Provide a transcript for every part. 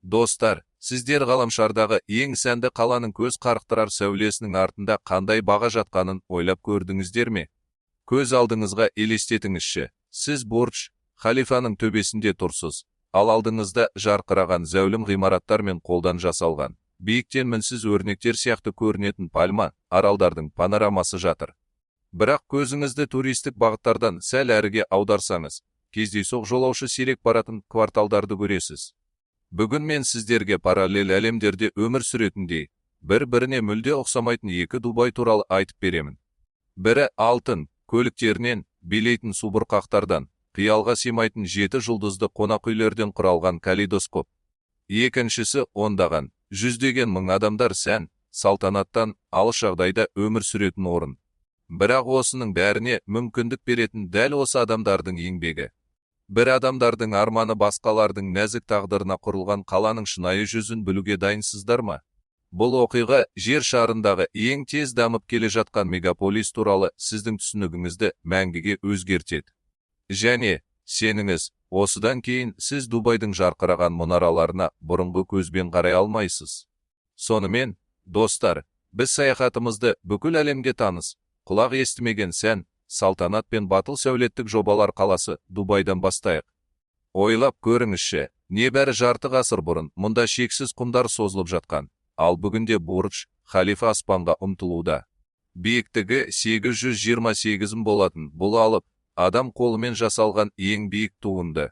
Достар, сіздер ғаламшардағы ең сәнді қаланың көз қарықтырар сәулесінің артында қандай баға жатқанын ойлап көрдіңіздер ме? Көз алдыңызға елестетіңізші, сіз Бурдж Халифаның төбесінде тұрсыз, ал алдыңызда жарқыраған зәулім ғимараттар мен қолдан жасалған, биіктен мінсіз өрнектер сияқты көрінетін пальма аралдардың панорамасы жатыр. Бірақ көзіңізді туристік бағыттардан сәл әріге аударсаңыз, кездейсоқ жолаушы сирек баратын кварталдарды көресіз. Бүгін мен сіздерге параллель әлемдерде өмір сүретіндей, бір-біріне мүлде ұқсамайтын екі Дубай туралы айтып беремін. Бірі алтын көліктерінен, билейтін субұрқақтардан, қиялға сыймайтын жеті жұлдызды қонақ үйлерден құралған калейдоскоп. Екіншісі ондаған, жүздеген мың адамдар сән, салтанаттан алыс жағдайда өмір сүретін орын. Бірақ осының бәріне мүмкіндік беретін дәл осы адамдардың еңбегі. Бір адамдардың арманы басқалардың нәзік тағдырына құрылған қаланың шынайы жүзін білуге дайынсыздар ма? Бұл оқиға жер шарындағы ең тез дамып келе жатқан мегаполис туралы сіздің түсінігіңізді мәңгіге өзгертеді. Және, сеніңіз, осыдан кейін сіз Дубайдың жарқыраған мұнараларына бұрынғы көзбен қарай алмайсыз. Сонымен, достар, біз саяхатымызды бүкіл әлемге таныс, құлақ естімеген сән, салтанат пен батыл сәулеттік жобалар қаласы Дубайдан бастайық. Ойлап көріңізші, небәрі жарты ғасыр бұрын мұнда шексіз құмдар созылып жатқан, ал бүгінде Бурдж Халифа аспанға ұмтылуда. Биіктігі 828 болатын бұл алып, адам қолымен жасалған ең биік туынды.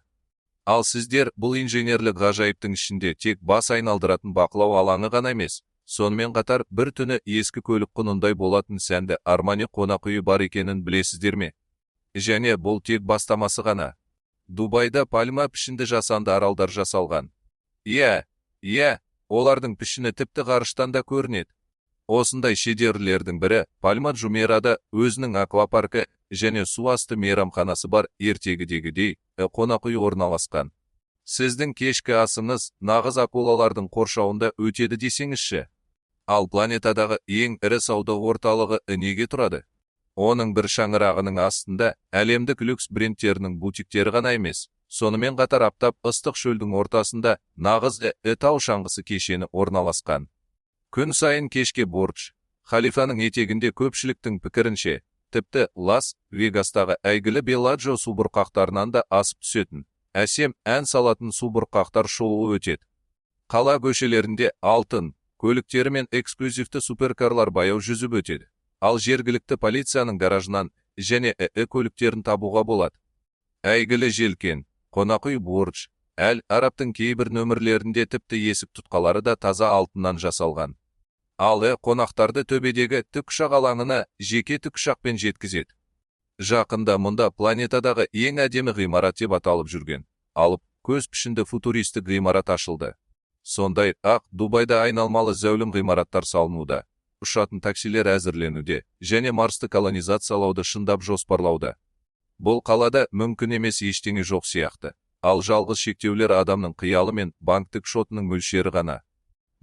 Ал сіздер бұл инженерлік ғажайыптың ішінде тек бас айналдыратын бақылау алаңы ғана емес, сонымен қатар бір түні ескі көлік құнындай болатын сәнді Армани қонақ үйі бар екенін білесіздер ме? Және бұл тек бастамасы ғана. Дубайда пальма пішінді жасанды аралдар жасалған. Иә, олардың пішіні тіпті ғарыштан да көрінеді. Осындай шедеврлердің бірі Пальма Джумейрада өзінің аквапаркі және су асты мейрамханасы бар ертегідегідей қонақ үй орналасқан. Сіздің кешкі асыңыз нағыз акулалардың қоршауында өтеді десеңізші. Ал планетадағы ең ірі сауда орталығы неге тұрады? Оның бір шаңырағының астында әлемдік люкс брендтерінің бутиктері ғана емес, сонымен қатар аптап ыстық шөлдің ортасында нағыз тау шаңғысы кешені орналасқан. Күн сайын кешке Бурдж Халифаның етегінде көпшіліктің пікірінше, тіпті Лас Вегастағы әйгілі Белладжо субұрқақтарынан да асып түсетін, әсем ән салатын субұрқақтар шоуы өтеді. Қала көшелерінде алтын көліктері мен эксклюзивті суперкарлар баяу жүзіп өтеді. Ал жергілікті полицияның гаражынан және ІІ көліктерін табуға болады. Әйгілі желкен, қонақүй Бурдж Әл Арабтың кейбір нөмірлерінде тіпті есік тұтқалары да таза алтыннан жасалған. Ал қонақтарды төбедегі тікұшақ алаңына жеке тікұшақпен жеткізеді. Жақында мұнда планетадағы ең әдемі ғимарат деп аталып жүрген, алып көз пішінді футуристік ғимарат ашылды. Сондай ақ Дубайда айналмалы зәулім ғимараттар салынуда, ұшатын таксилер әзірленуде және Марсты колонизациялауды шындап жоспарлауда. Бұл қалада мүмкін емес ештеңе жоқ сияқты, ал жалғыз шектеулер адамның қиялы мен банктік шотының мөлшері ғана.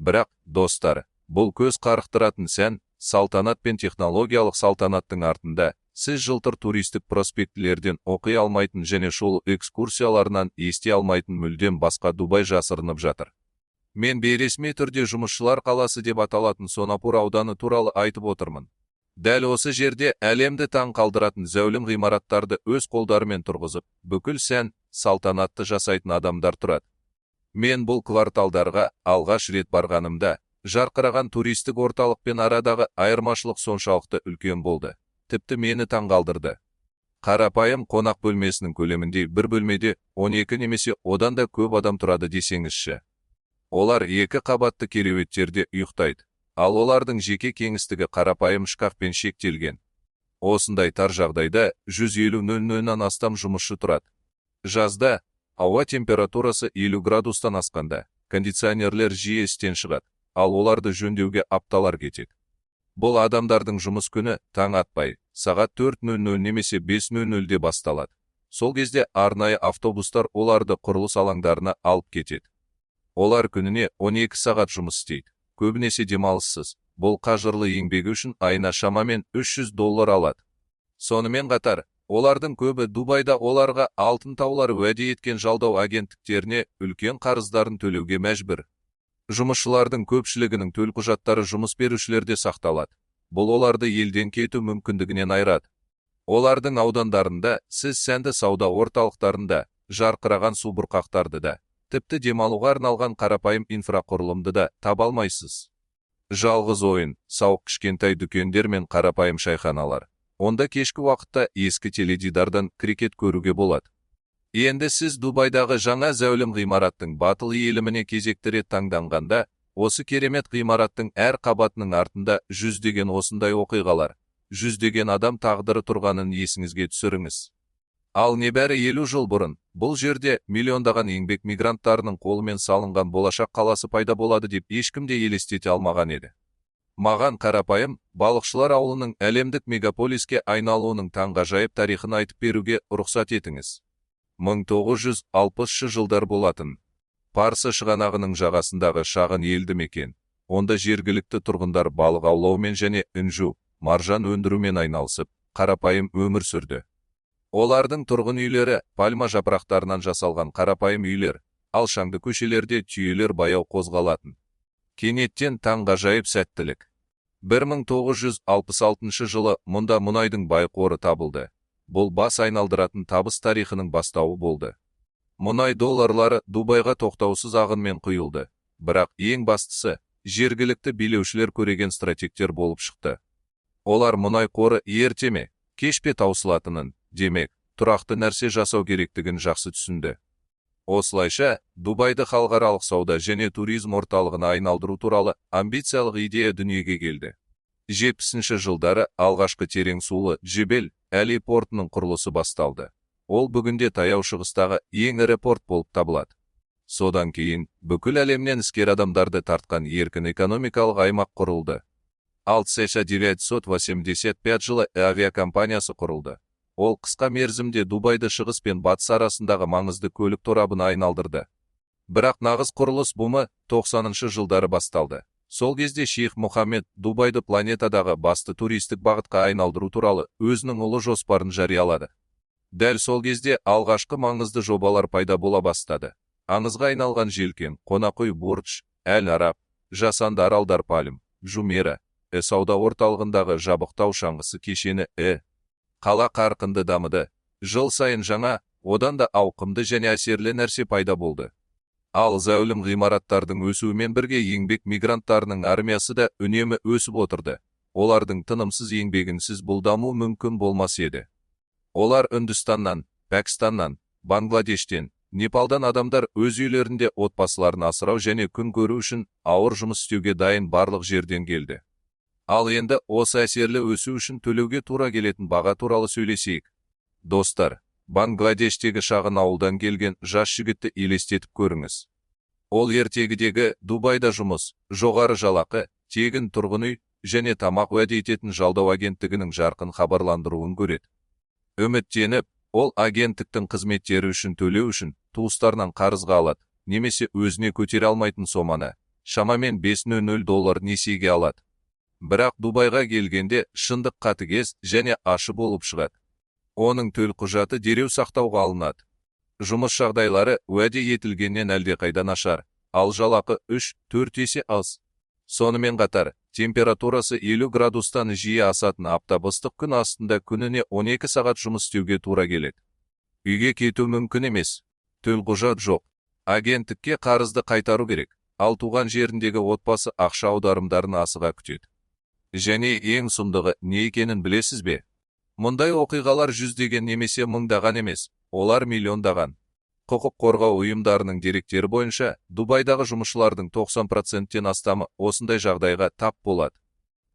Бірақ, достар, бұл көз қарықтыратын сән, салтанат пен технологиялық салтанаттың артында сіз жылтыр туристік проспектілерден оқи алмайтын және шолу экскурсияларынан ести алмайтын мүлдем басқа Дубай жасырынып жатыр. Мен бейресми түрде жұмысшылар қаласы деп аталатын Сонапур ауданы туралы айтып отырмын. Дәл осы жерде әлемді таң қалдыратын зәулім ғимараттарды өз қолдарымен тұрғызып, бүкіл сән, салтанатты жасайтын адамдар тұрады. Мен бұл кварталдарға алғаш рет барғанымда, жарқыраған туристік орталықпен арадағы айырмашылық соншалықты үлкен болды. Тіпті мені таңғалдырды. Қарапайым қонақ бөлмесінің көлеміндей бір бөлмеде 12 немесе одан да көп адам тұрады десеңізші. Олар екі қабатты кереуеттерде ұйықтайды, ал олардың жеке кеңістігі қарапайым шкафпен шектелген. Осындай тар жағдайда 150 000-нан астам жұмысшы тұрады. Жазда ауа температурасы 50 градустан асқанда кондиционерлер жиі істен шығады, ал оларды жөндеуге апталар кетеді. Бұл адамдардың жұмыс күні таң атпай, сағат 4:00 немесе 5:00-де басталады. Сол кезде арнайы автобустар оларды құрылыс алаңдарына алып кетеді. Олар күніне 12 сағат жұмыс істейді. Көбінесе демалыссыз. Бұл қажырлы еңбегі үшін айына шамамен 300 доллар алады. Сонымен қатар, Олардың көбі Дубайда оларға алтын таулар уәде еткен жалдау агенттіктеріне үлкен қарыздарын төлеуге мәжбүр. Жұмысшылардың көпшілігінің төлқұжаттары жұмыс берушілерде сақталады. Бұл оларды елден кету мүмкіндігінен айырады. Олардың аудандарында сіз сәнді сауда орталықтарында жарқыраған субұрқақтарды да, тіпті демалуға арналған қарапайым инфрақұрылымды да таба алмайсыз. Жалғыз ойын, сауық кішкентай дүкендер мен қарапайым шайханалар. Онда кешкі уақытта ескі теледидардан крикет көруге болады. Енді сіз Дубайдағы жаңа зәулім ғимараттың батыл иіліміне кезекті рет таңданғанда, осы керемет ғимараттың әр қабатының артында жүздеген осындай оқиғалар, жүздеген адам тағдыры тұрғанын есіңізге түсіріңіз. Ал небәрі 50 жыл бұрын бұл жерде миллиондаған еңбек мигранттарының қолымен салынған болашақ қаласы пайда болады деп ешкім де елестете алмаған еді. Маған қарапайым балықшылар ауылының әлемдік мегаполиске айналуының таңғажайып тарихын айтып беруге рұқсат етіңіз. 1960 жылдар болатын. Парсы шығанағының жағасындағы шағын елді мекен. Онда жергілікті тұрғындар балық аулаумен және інжу, маржан өндірумен айналысып, қарапайым өмір сүрді. Олардың тұрғын үйлері пальма жапырақтарынан жасалған қарапайым үйлер, ал шаңды көшелерде түйелер баяу қозғалатын. Кенеттен таңғажайып сәттілік. 1966 жылы мұнда мұнайдың бай қоры табылды. Бұл бас айналдыратын табыс тарихының бастауы болды. Мұнай долларлары Дубайға тоқтаусыз ағынмен құйылды. Бірақ ең бастысы, жергілікті билеушілер көреген стратегтер болып шықты. Олар мұнай қоры ерте ме, кеш пе таусылатынын, демек, тұрақты нәрсе жасау керектігін жақсы түсінді. Осылайша, Дубайды халықаралық сауда және туризм орталығына айналдыру туралы амбициялық идея дүниеге келді. 70 жылдары алғашқы терең сулы Джебел Әли портының құрылысы басталды. Ол бүгінде Таяу Шығыстағы ең ірі порт болып табылады. Содан кейін бүкіл әлемнен іскер адамдарды тартқан еркін экономикалық аймақ құрылды. Ал 1985 жылы авиакомпаниясы құрылды. Ол қысқа мерзімде Дубайды шығыс пен батыс арасындағы маңызды көлік торабына айналдырды. Бірақ нағыз құрылыс бумы 90 жылдары басталды. Сол кезде шейх Мұхаммед Дубайды планетадағы басты туристік бағытқа айналдыру туралы өзінің ұлы жоспарын жариялады. Дәл сол кезде алғашқы маңызды жобалар пайда бола бастады. Аңызға айналған желкен, қонақүй Бурдж, Әл Араб, жасанды аралдар Пальм, Жумера, сауда орталығындағы жабық тау шаңғысы кешені Қала қарқынды дамыды. Жыл сайын жаңа, одан да ауқымды және әсерлі нәрсе пайда болды. Ал зәулім ғимараттардың өсуімен бірге еңбек мигранттарының армиясы да үнемі өсіп отырды. Олардың тынымсыз еңбегінсіз бұл даму мүмкін болмас еді. Олар Үндістаннан, Пәкістаннан, Бангладештен, Непалдан адамдар өз үйлерінде отбасыларын асырау және күн көру үшін ауыр жұмыс істеуге дайын барлық жерден келді. Ал енді осы әсерлі өсу үшін төлеуге тура келетін баға туралы сөйлесейік. Достар, Бангладештегі шағын ауылдан келген жас жігітті елестетіп көріңіз. Ол ертегідегі Дубайда жұмыс, жоғары жалақы, тегін тұрғын үй және тамақ уәде ететін жалдау агенттігінің жарқын хабарландыруын көреді. Үміттеніп, ол агенттіктің қызметтері үшін төлеу үшін туыстарынан қарызға алады, немесе өзіне көтере алмайтын соманы, шамамен 5,00 доллар несиеге алады. Бірақ Дубайға келгенде шындық қатыгез және ашы болып шығады. Оның төлқұжаты дереу сақтауға алынады. Жұмыс жағдайлары уәде етілгеннен әлдеқайда нашар, ал жалақы 3-4 есе аз. Сонымен қатар, температурасы 50 градустан жиі асатын аптап ыстық күн астында күніне 12 сағат жұмыс істеуге тура келеді. Үйге кету мүмкін емес. Төлқұжат жоқ. Агенттікке қарызды қайтару керек, ал туған жеріндегі отбасы ақша аударымдарын асыға күтеді. Және ең сұмдығы не екенін білесіз бе? Мұндай оқиғалар жүздеген немесе мыңдаған емес, олар миллиондаған. Құқық қорғау ұйымдарының деректері бойынша, Дубайдағы жұмысшылардың 90%-тен астамы осындай жағдайға тап болады.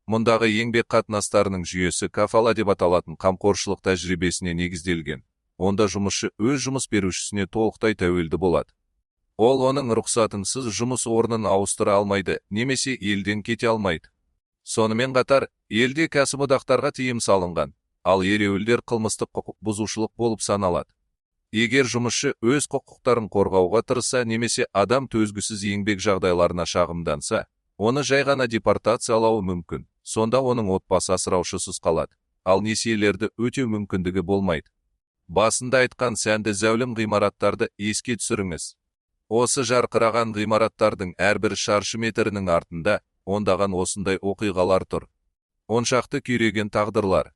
Мұндағы еңбек қатынастарының жүйесі кафала деп аталатын қамқоршылық тәжірибесіне негізделген. Онда жұмысшы өз жұмыс берушісіне толықтай тәуелді болады. Ол оның рұқсатынсыз жұмыс орнын ауыстыра алмайды немесе елден кете алмайды. Сонымен қатар, елде кәсіподақтарға тыйым салынған, ал ереуілдер қылмыстық құқық бұзушылық болып саналады. Егер жұмысшы өз құқықтарын қорғауға тырысса немесе адам төзгісіз еңбек жағдайларына шағымданса, оны жай ғана депортациялауы мүмкін. Сонда оның отбасы асыраушысыз қалады. ал несиелерді өтеу мүмкіндігі болмайды. Басында айтқан сәнді зәулім ғимараттарды еске түсіріңіз. Осы жарқыраған ғимараттардың әрбір шаршы метрінің артында ондаған осындай оқиғалар тұр. Оншақты күйреген тағдырлар.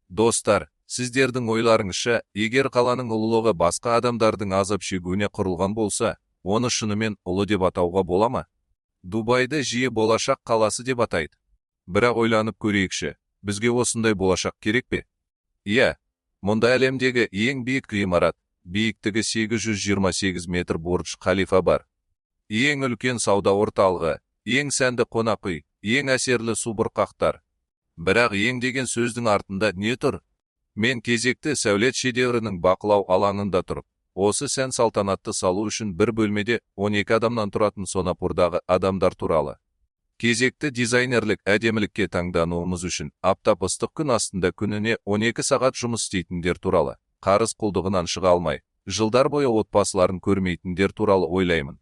Достар, сіздердің ойларыңызша, егер қаланың ұлылығы басқа адамдардың азап шегуіне құрылған болса, оны шынымен ұлы деп атауға бола ма? Дубайды жиі болашақ қаласы деп атайды. Бірақ ойланып көрейікші, бізге осындай болашақ керек пе? Иә, мұнда әлемдегі ең биік ғимарат, биіктігі 828 метр Бурдж Халифа бар. Ең үлкен сауда орталығы, ең сәнді қонақ үй, ең әсерлі субұрқақтар. Бірақ ең деген сөздің артында не тұр? Мен кезекті сәулет шедеврінің бақылау алаңында тұрып, осы сән салтанатты салу үшін бір бөлмеде 12 адамнан тұратын сонапурдағы адамдар туралы. Кезекті дизайнерлік әдемілікке таңдануымыз үшін аптап ыстық күн астында күніне 12 сағат жұмыс істейтіндер туралы, қарыз құлдығынан шыға алмай, жылдар бойы отбасыларын көрмейтіндер туралы ойлаймын.